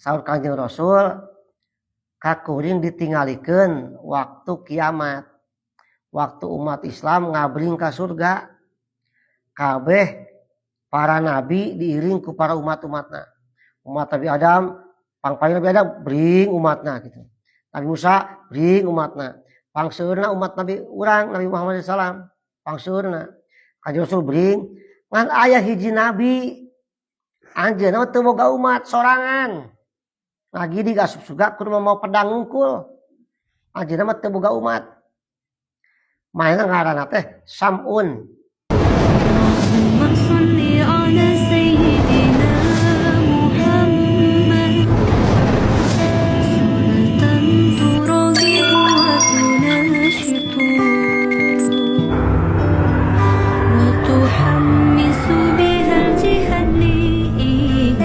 Saur Kangjeng Rasul kakuring ditinggalikeun waktu kiamat. Waktu umat Islam ngabring ka surga. Kabeh para nabi diiring ku para umat-umatna. Umat Nabi Adam, pangpaling Nabi Adam bring umatna gitu. Nabi Musa bring umatna. Pangseurna umat Nabi urang Nabi Muhammad sallallahu alaihi wasallam pangseurna. Kanjeng Rasul bring ngan aya hiji nabi anjeunna teu boga umat sorangan. Lagi di asup surga kudu mau pedang ngungkul. Anjeunna mah teu boga umat. Maena ngaranna teh Samun. اللهم صل على سيدنا محمد صلاة تراغب وتنشط وتحمس بها الجهاد لإيجاد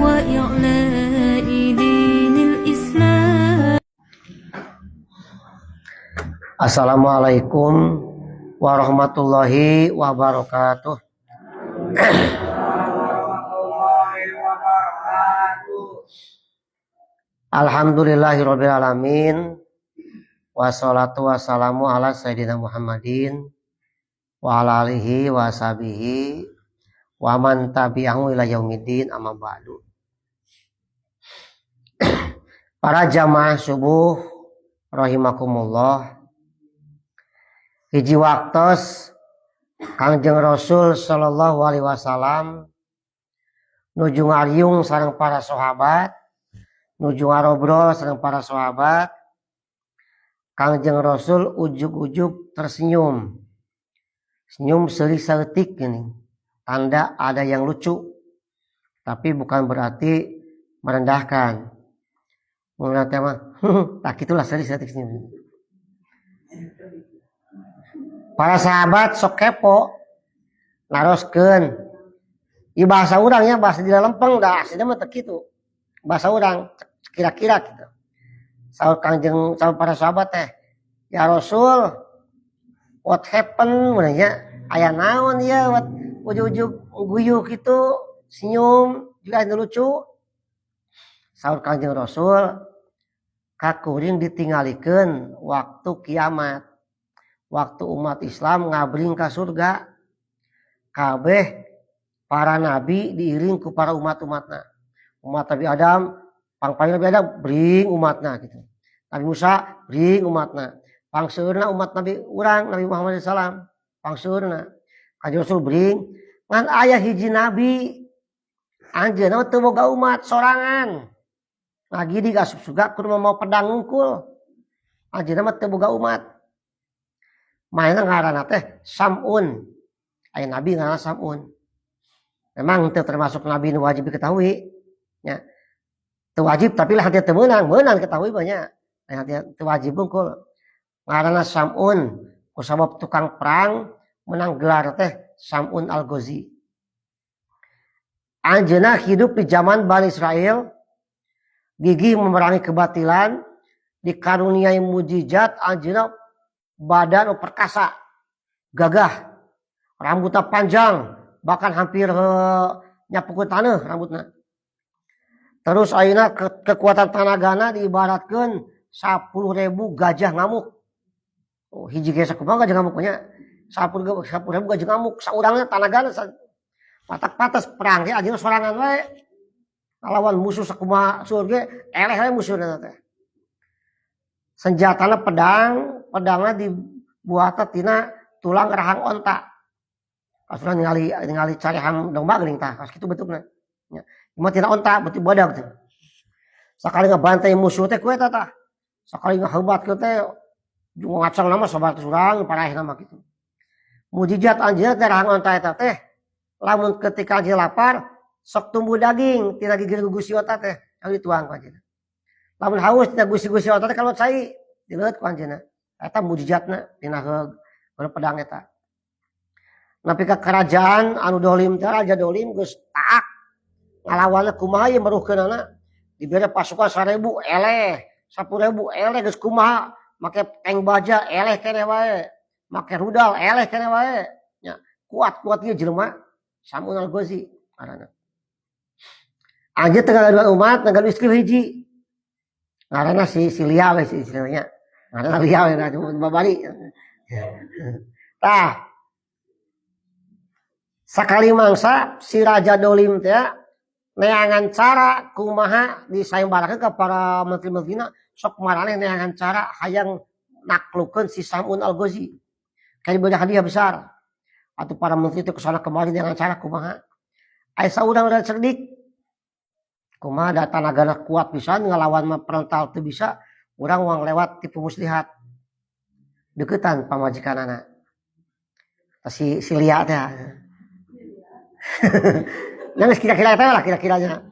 وإعلاء دين الإسلام. Assalamualaikum warahmatullahi wabarakatuh. Warahmatullahi wabarakatuh. Alhamdulillahirabbil alamin. Wassalatu wassalamu ala sayyidina Muhammadin wa ala alihi wa sahbihi wa man tabi'ahu ila yaumiddin, amma ba'du. Para jamaah subuh rahimakumullah. Hiji waktos Kangjeng Rasul sallallahu alaihi wasallam nuju ngariung sareng para sahabat, nuju ngarobrol sareng para sahabat. Kangjeng Rasul ujug-ujug tersenyum. Senyum seuri saeutik ini. Tanda ada yang lucu. Tapi bukan berarti merendahkan. Mun teh mah, tak itulah seuri saeutik senyum. Para sahabat sok kepo naroskeun. Ieu bahasa urang ya, bahasa di lempeng da aslinya mah teu kitu. Bahasa urang kira-kira gitu. Saur Kangjeng, saur para sahabat teh, "Ya Rasul, what happened?" Nya aya naon ya, what ujug-ujug guyu kitu, senyum juga anu lucu. Saur Kangjeng Rasul kakuring ditinggalikeun waktu kiamat. Waktu umat Islam ngabring ka surga. Kabeh para nabi diiring ku para umat-umatna. Umat Nabi Adam, pangpaling Nabi Adam bring umatna gitu. Nabi Musa bring umatna. Pangseurna umat Nabi urang Nabi Muhammad sallallahu pangseurna. Kanjeng Rasul bring ngan aya hiji nabi anjeunna teu boga umat sorangan. Lagi di asup surga kudu mau pedang ngungkul. Anjeunna mah teu boga umat. Maena ngaranna teh Samun. Aya nabi ngaranna Samun. Memang teu termasuk nabi nu wajib diketahui. Nya. Teu wajib tapi lah teu meunang, meunang ketahui banyak. Aya teu wajib bungkul. Ngaranna Samun kusabab tukang perang menang gelar teh Samun Al-Ghazi. Anjeunna hidup di zaman Bani Israel, gigih memerangi kebatilan, dikaruniai mujizat, anjeunna badan perkasa, gagah, rambutnya panjang, bahkan hampir nyapu tanah rambutnya. Terus ayeuna kekuatan tanagana diibaratkan 10.000 gajah ngamuk. Oh, hiji ge sakumaha gajah ngamuk nya? 10.000 gajah ngamuk, saurangna tanagana patak patas perang ge anjeunna sorangan wae. Lawan musuh sakumaha seueur ge eleh we musuhna teh. Senjatana pedang, pedangna dibuatna tina tulang rahang onta. Kasuna ningali ningali carehan domba geuning tah, kaos kitu bentukna. Nya. Cuma tina onta berarti badag teh. Sakali ngabantai musuh teh ku eta tah. Sakali ngahebatkeun teh ngacang nama sabar surang paraehna mah kitu. Mujizat anjeunna teh rahang onta eta teh lamun ketika anjeunna lapar sok tumbuh daging tina gigir gusi onta teh lalu dituang ku anjeunna. Lamun haus tina gusi-gusi onta teh kalau cai dileueut ku anjeunna. Eta mujizatna tina heug pedang eta. Nepi ka kerajaan anu dolim teh, raja dolim geus taak ngalawanna kumaha ieu meruhkeunana, dibere pasukan 1000 eleh, 10.000 eleh, geus kumaha make tank baja eleh keneh wae, make rudal eleh keneh wae nya, kuat-kuat ieu jelema Samun Al-Ghazi ngaranna. Anjeun teu ngagaduhan umat, ngagaduh istri hiji. Ngaranna si si Lia we si istilahnya. Ngaranna Lia we nah babari. Tah. Sakali mangsa si Raja Dolim teh neangan cara kumaha disayembarakeun ka para menteri-menterina, sok maraneh neangan cara hayang naklukeun si Samun Al-Ghazi. Kayak diberi hadiah besar. Atau para menteri itu kesana kemari dengan cara kumaha. Aya saurang udah cerdik. Kumaha da tanagana kuat pisan ngalawan mah frontal teu bisa, urang uang lewat tipu muslihat. Deketan pamajikanana. Si si Lia teh. Yang kira-kira teh lah kira-kiranya.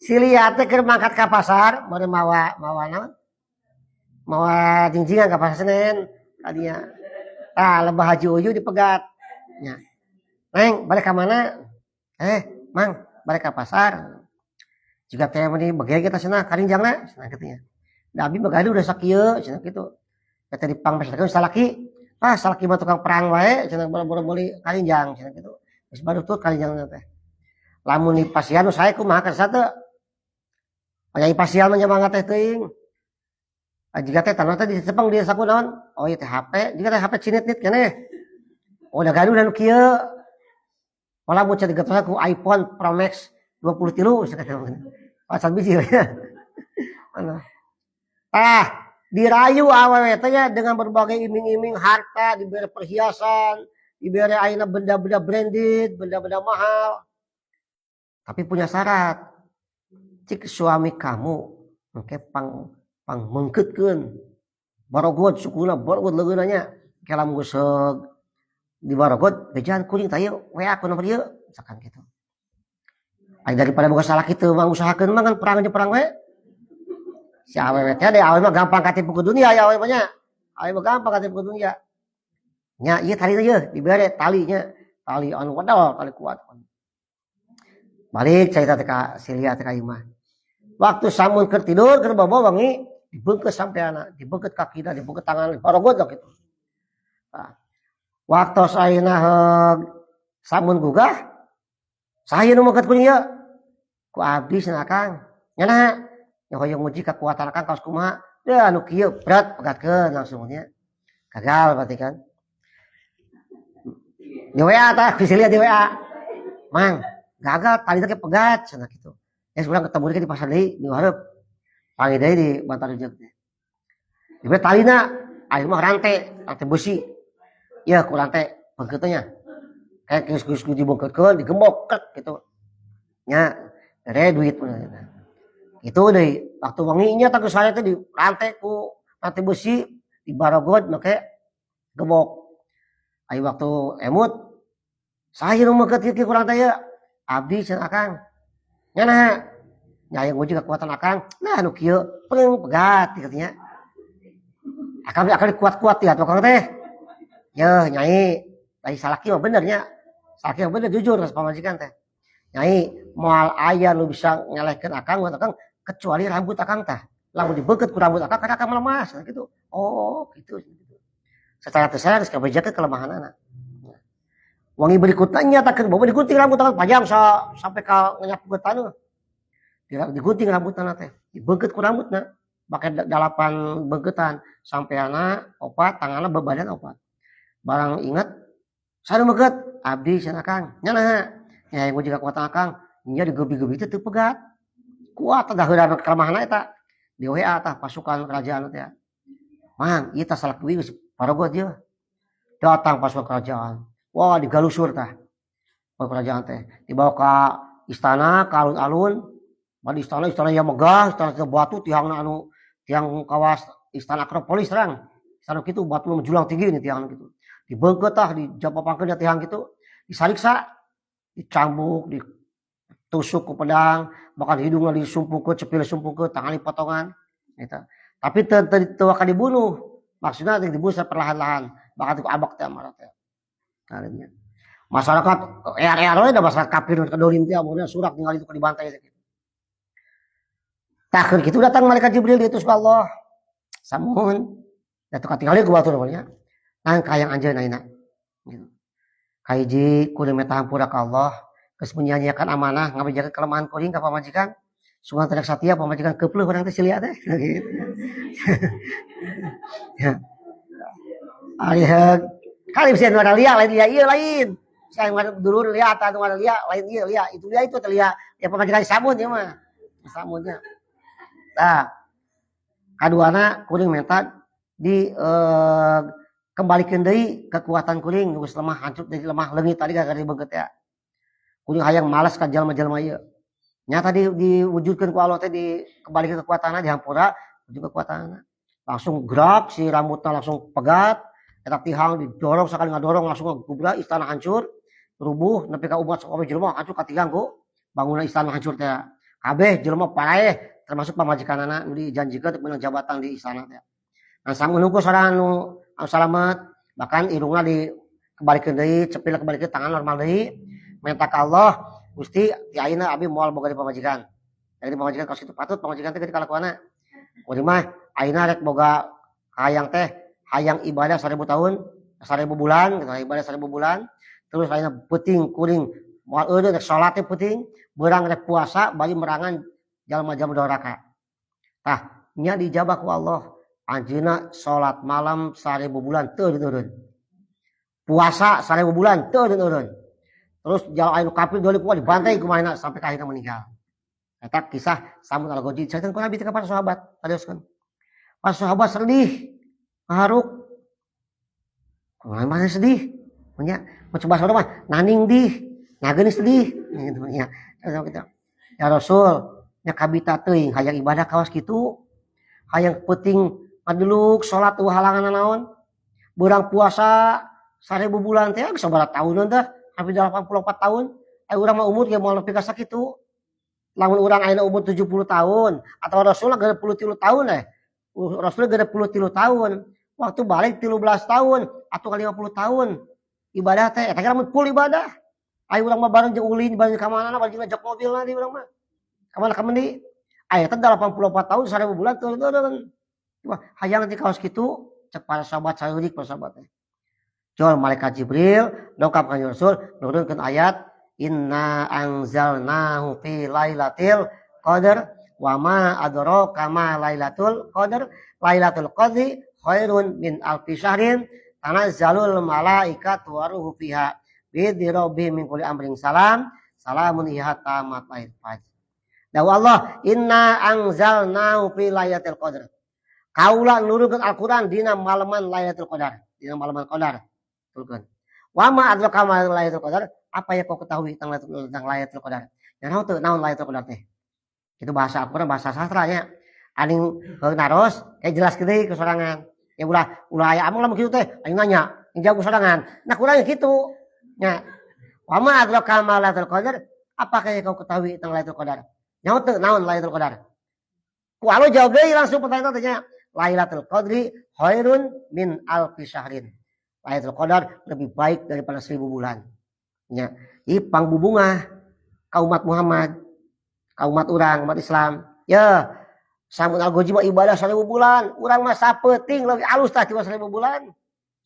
Si Lia teh keur mangkat ka pasar, meureun mawa mawa naon? Mawa jingjingan ka Pasar Senen tadinya. Tah, lebah Haji Uyu dipegat. Nya. "Neng, balik ka mana?" "Eh, Mang, balik ka pasar." "Jiga teh meni bagian kita cenah karinjangna," cenah kitu nya. "Da abi bagaduh udah sakieu," cenah kitu. Kata dipangmeserkeun salaki, "Ah, salaki mah tukang perang wae," cenah, "boro-boro meuli karinjang," cenah kitu. Geus barutur karinjangna teh. Lamun dipasihan nu sae kumaha kersa teu? Aya pasihan mah nyamangat teh teuing. Jiga teh tanah teh dicepeng di saku naon? "Oh, ieu teh HP, jiga teh HP cinit-nit keneh." "Oh, da gaduh nu kieu. Pola mun digentosan ku iPhone Pro Max 23," cenah. Pacan biji ya. Ah, dirayu awewe teh nya dengan berbagai iming-iming harta, diberi perhiasan, diberi ayeuna benda-benda branded, benda-benda mahal. Tapi punya syarat. Cik suami kamu engke pang pang meungkeutkeun. Barogod sukuna, barogod leungeunna nya. Ke lamun geus di barogod, bejaan kuring tah ieu WA ku nomor ieu, misalkan gitu. Ai daripada boga salaki teu mangusahakeun mah kan perang aja perang we. Si awewe teh awewe mah gampang katipu ku dunia ya awewe mah nya. Awewe mah gampang katipu ku dunia. Nya ieu tali ieu dibere talinya, tali anu wedal, tali kuat. Balik carita teh ka si Lia teh ka imah. Waktu Samun keur tidur, keur bobo wengi, dibeungkeut sampeana, dibeungkeut kakina, dibeungkeut tangan, barogod lah gitu. Nah, waktu ayeuna Samun gugah, "Saha nu meungkeut kuring ieu?" "Ku abdi," cenah, "Akang." "Nya naha?" "Nya hoyong nguji kekuatan akang kaos kumaha." Ya anu kieu berat pegatkeun langsung nya. Gagal berarti kan. Di WA tah, ku si Lia di WA. "Mang, gagal tali teh pegat," cenah kitu. Ya urang ketemu deui di pasar deui minggu hareup. Panggih deui di Bantarujeg teh. Dibere talina, ayeuna mah rantai, rantai besi. Ya ku rantai beungkeut teh nya. Kayak geus geus dibeungkeutkeun, digembok krek gitu. Nya, bere duit. Itu deui, waktu wengi nya tah geus sare teh di rantai ku rantai besi, dibarogod make gebok. Aya waktu emut, "Saha nu meungkeut kieu ku rantai ieu?" "Abdi," cenah, "Akang." "Nya naha?" "Nya aya nguji kekuatan akang." Nah anu kieu, peung pegat kitu nya. Akang akang kuat-kuat ya tukang teh. "Yeuh Nyai, ai salaki mah bener nya. Salaki mah bener jujur ka pamajikan teh. Nyai, moal aya nu bisa ngelehkeun akang buat akang kecuali rambut akang tah. Lamun dibeungkeut ku rambut akang, kan akang melemas," gitu. Oh, gitu. Secara teu sadar geus kabejakeun kelemahanana. Wengi berikutnya nyatakeun bahwa digunting rambut akang panjang sampai ka nyapu ke taneuh. Digunting rambutna teh, dibeungkeut ku rambutna. Make dalapan beungkeutan, sampeana opat, tanganna bebadan opat. Barang inget, "Saha nu meungkeut?" "Abdi," cenah, "Kang." "Nya naha?" "Nya nguji kekuatan akang." Nya digebi-gebi teh teu pegat. Kuat tah daheurana kelemahanna eta. Di WA tah pasukan kerajaan teh. "Mang, ieu tah salaki geus parogot ieu." Datang pasukan kerajaan. Wah, digalusur tah. Kerajaan teh dibawa ke istana, ke alun-alun. Di istana, istana yang megah, istana batu, tiangna anu tiang kawas istana Akropolis terang. Istana gitu batu menjulang tinggi nih tiang gitu. Dibeungkeut tah, dijapapangkeun tiang gitu, disariksa, dicambuk, ditusuk ku pedang, bahkan hidungna disumpungkeun, cepil disumpungkeun, tangan dipotongan gitu. Tapi teu teu akan dibunuh. Maksudnya dibunuh secara perlahan-lahan, bahkan ku abak teh amarah teh. Kalinya. Masyarakat er-er we da masyarakat kafir kedolim teh amunnya surak tinggal itu dibantai teh. Tah keur kitu datang malaikat Jibril diutus ku Allah. "Samun, da teu katingali ku batur nya. Nang kahayang anjeun ayeuna." Gitu. Kahiji kuring menta hampura ka Allah, Geus menyia-nyiakan amanah, ngabejakeun kelemahan kuring ka pamajikan. Sugan teh satia pamajikan keupleuh urang teh si lia teh. Gitu. Ya. Ari kali bisa nu lia lain lia ieu lain. Saya dulur lia atau nu lia lain ieu lia itu lia itu teh lia ya pamajikan sabun ieu mah. Sabunnya. Nah, kaduana kuring menta di kembalikan deui kekuatan kuring geus lemah, hancur jadi lemah leungit tadi gara-gara beungeut ya. Kuring hayang malas ka jalma-jalma ieu. Nyata diwujudkeun ku Allah teh dikembalikan kekuatanna, dihampura wujud kekuatanna. Langsung gerak si rambutna, langsung pegat eta tihang didorong, sekali ngadorong langsung gubrak, istana hancur rubuh nepi ka umat sakabeh jelema hancur katinggang ku bangunan istana hancur teh. Kabeh jelema paraeh termasuk pamajikanana nu dijanjikeun untuk menang jabatan di istana teh. Nah, samun hungkul sorangan nu salamet, bahkan irungna dikembalikeun deui, cepil kembalikeun, tangan normal deui, minta ka Allah, Gusti, ti ayeuna abi moal boga di pamajikan. Jadi pamajikan kaos kitu patut pamajikan teh geuning kalakuanna. Kuring mah ayeuna rek boga hayang teh hayang ibadah 1000 tahun, 1000 bulan gitu, ibadah 1000 bulan. Terus ayeuna peuting kuring moal eureun rek salat teh peuting, beurang rek puasa bari merangan jalma-jalma doraka. Tah, nya dijabah ku Allah. Anjeunna salat malam 1000 bulan teu eureun. Puasa 1000 bulan teu eureun. Terus jalan anu kafir dolim kuat dibantai kumaha sampai ka akhirna meninggal. Eta kisah Samun Al-Ghaji diceritakeun ku Nabi ka para sahabat, tadioskeun. Para sahabat sedih, ngaharuk. Kumaha mana sedih? Nya, mau coba saudara mah naning dih, nah geuning sedih gitu nya. Gitu. Ya Rasul, nya kabita teuing hayang ibadah kawas kitu. Hayang peuting ngaduluk salat euweuh halangan naon. Beurang puasa 1000 bulan teh geus sabaraha tahunan teh, hampir 84 tahun. Ai urang mah umur ge moal nepi ka sakitu. Lamun urang ayeuna umur 70 tahun atau Rasul 63 tahun eh. Rasul 63 tahun. Waktu balik 13 tahun atau 50 tahun. Ibadah teh eta ge lamun full ibadah. Ai urang mah bareng jeung ulin, bareng ka mana, bareng jeung ngajak mobilna di urang mah. Ka mana ka mendi. Aya teh 84 tahun 1000 bulan turun. Wah, hayang teh kaos kitu cek para sahabat, saeutik para sahabat teh. Jol malaikat Jibril dongkap ka Rasul, nurunkeun ayat inna anzalnahu fi lailatul qadar wa ma adraka ma lailatul qadar, lailatul qadri khairun min alfi syahrin, tanazzalul malaikatu waruhu fiha bi rabbihim min kulli amrin, salam salamun hiya hatta matla'il fajr. Dawuh Allah, inna anzalnahu fi lailatul qadar. Kaula nurunkeun Al-Qur'an dina malaman Lailatul Qadar, dina malaman Qadar. Turunkeun. Wa ma adraka ma Lailatul Qadar? Apa yang kau ketahui tentang Lailatul Qadar? Ya naon teu, naon Lailatul Qadar teh? Itu bahasa Al-Qur'an, bahasa sastranya. Aning heuh naros, kayak jelas deui ke sorangan. Ya ulah ulah aya amung lamun kitu teh, aing nanya, yang jawab sorangan. Nah, kurang kitu. Nya. Wa ma adraka ma Lailatul Qadar? Apa yang kau ketahui tentang Lailatul Qadar? Nyaho teu naon Lailatul Qadar? Ku Allah jawab deui langsung pertanyaan teh nya. Lailatul Qadri khairun min alfi syahrin. Lailatul Qadar lebih baik daripada 1000 bulan. Nya, ieu pangbubungah ka umat Muhammad, ka umat urang, umat Islam. Ya, Samun Al-Ghaji mah ibadah 1000 bulan, urang mah sapeuting leuwih alus tah tiba 1000 bulan.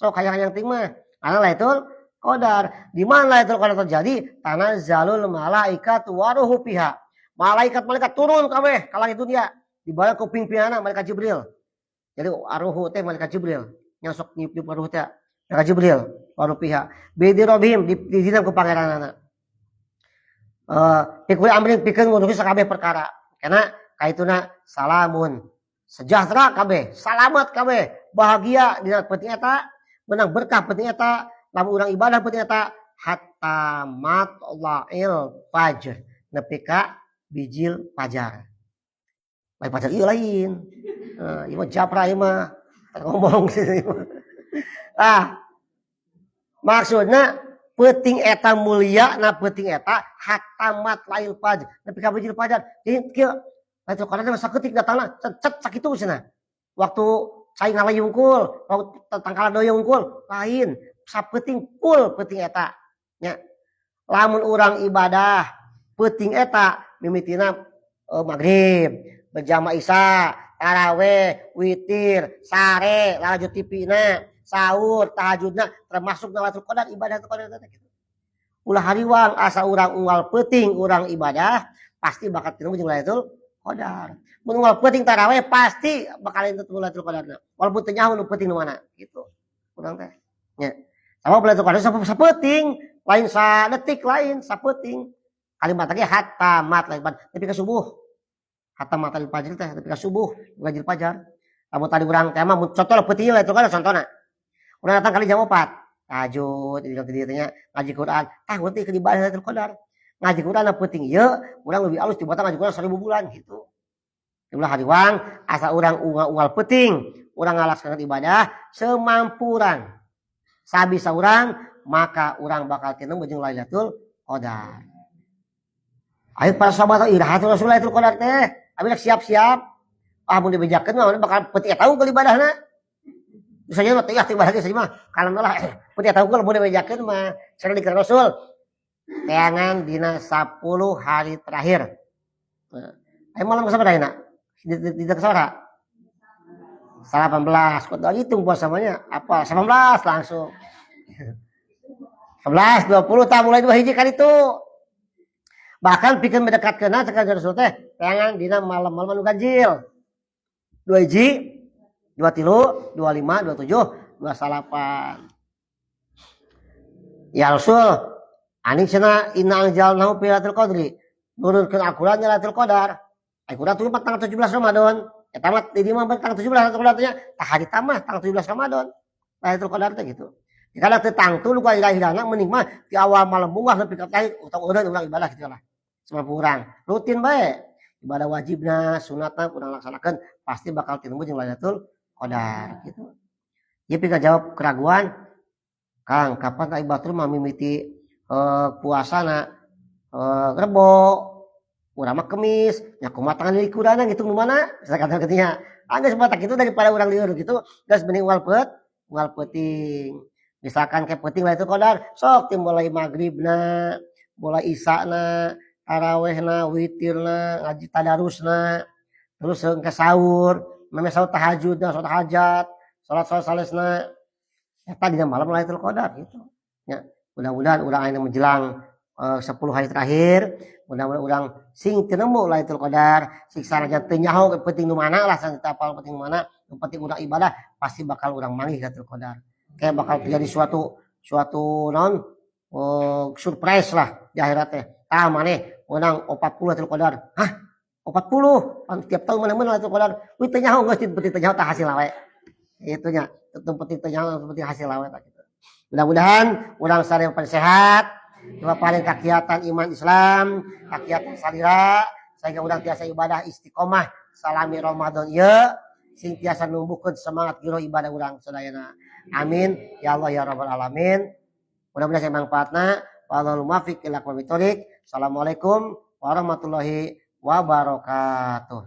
Sok hayang-hayang ting mah. Karena Lailatul Qadar. Di mana Lailatul Qadar terjadi? Tanazzalul malaikatu waruhu fiha. Malaikat-malaikat turun kabeh ka langit dunia. Dibawa ku pingpinanna malaikat Jibril. Jadi aruhu teh malaikat Jibril. Yang sok niup-niup aruhu teh malaikat Jibril waruhu fiha. Bi rabbihim, di ku pangeranana. Pikul amrin, pikeun ngurusi sakabeh perkara. Karena kaituna salamun, sejahtera kabeh, salamat kabeh, bahagia dina peuting eta, menang berkah peuting eta, lamun urang ibadah peuting eta hatta matla'il fajr, nepi ka bijil fajar. Lain fajar ieu lain. Ieu mah japra ieu mah ngomong sih. Ah, maksudna peuting eta mulia na peuting eta hatta matla'il fajr, nepi ka bijil fajar. Jadi kieu Lailatul Qadar mah saketik datangna, cet sakitu cenah. Waktu cai ngalayung kul, waktu tangkala doyong kul, lain sapeuting full peuting eta nya. Lamun urang ibadah peuting eta mimitina maghrib, berjamaah isya, taraweh, witir, sare, lalajo TV na, sahur, tahajudna termasuk Lailatul Qadar, ibadah Qadar eta gitu. Ulah hariwang, asa urang unggal peuting urang ibadah pasti bakal tinemu jeung Lailatul Qadar. Mun unggal peuting taraweh pasti bakal ketemu Lailatul Qadarna. Walaupun teu nyaho nu peuting nu mana gitu. Urang teh. Nya. Sama Lailatul Qadar sapeuting, lain sadetik, lain sapeuting. Kalimat lagi hatta matla'il fajr nepi ka subuh. Hatta matla'il fajr teh nepi ka subuh, fajr fajar. Lamun tadi urang teh mah contoh peuting Lailatul Qadar contohna. Urang datang kali jam 4. Tahajud, di dieu nya ngaji Quran. Tah berarti keur ibadah Lailatul Qadar. Ngaji Quran peuting ieu, urang lebih alus tibatan ngaji Quran 1000 bulan gitu. Ulah hariwang, asa urang unggal peuting, urang ngalaksanakeun ibadah semampu urang. Sabisa urang, maka urang bakal tinemu jeung Lailatul Qadar. Ayo para sahabat, iraha Rasul Lailatul Qadar teh. Abi siap-siap. Ah, mun dibejakeun mah bakal peuting eta unggul ibadahna. Bisa mah teu ibadah geus mah kalem lah. Peuting eta unggul mun dibejakeun mah cenah dikira Rasul. Teangan dina 10 hari terakhir. Nah, ayo malam ke sabaraha? Di sabaraha? 18. Kok hitung puasa samanya? Apa? 18 langsung. 11, 20 tak mulai 2 hiji kan itu. Bahkan pikeun mendekatkeun cek Rasul teh, teangan dina malam-malam anu ganjil. 2 hiji, 23, 25, 27, 28. Ya Rasul, aning cenah inna anzalnahu fi lailatul qadri. Nurunkeun Al-Qur'an Lailatul Qadar. Al-Qur'an turun tanggal 17 Ramadan. Eta mah di mah tanggal 17 Lailatul Qadar nya, tah hari tamah tanggal 17 Ramadan. Lailatul Qadar teh gitu. Kalau teu tangtu lu lahirana mending mah di awal malam bunga nepi ka terakhir utang urang ibadah gitu lah. Semampu urang. Rutin bae. Ibadah wajibna, sunatna urang laksanakeun pasti bakal tinemu jeung Lailatul Qadar gitu. Ieu pika jawab keraguan, Kang, kapan ai batur mah mimiti puasana Rebo, urang mah Kemis, nya kumaha tanggal likurana ngitung nu mana? Kata katanya. Ah, geus batak itu daripada urang lieur gitu, geus mending unggal peuting. Misalkan kayak peuting Lailatul Qadar, sok ti mulai maghribna, mulai isana, tarawehna, witirna, ngaji tadarusna, terus ke sahur, memeh sahur tahajudna, salat hajat, salat-salat salesna. Eta dina malam Lailatul Qadar gitu. Ya, mudah-mudahan urang ayeuna menjelang 10 hari terakhir, mudah-mudahan urang sing tinemu Lailatul Qadar, sing sanajan teu nyaho peuting nu mana lah, teu apal peuting nu mana, nu penting urang ibadah pasti bakal urang manggih Lailatul Qadar. Kayak bakal terjadi suatu suatu naon surprise lah di akhirat teh. Tah maneh menang 40 Lailatul Qadar. Hah? 40? Pan tiap tahun mana menang Lailatul Qadar. Wih teu nyaho geus penting teu nyaho tah hasil we. Itu nya, tetep penting teu nyaho penting hasil we tah gitu. Mudah-mudahan urang sadaya paling sehat, paling kakiatan iman Islam, kakiatan salira, sehingga urang tiasa ibadah istiqomah salami Ramadan ieu, sing tiasa numbuhkeun semangat giro ibadah urang sadayana. Amin ya Allah ya rabbal alamin. Mudah-mudahan saya manfaatna. Wallahul muwaffiq ila aqwamit thoriq. Assalamualaikum warahmatullahi wabarakatuh.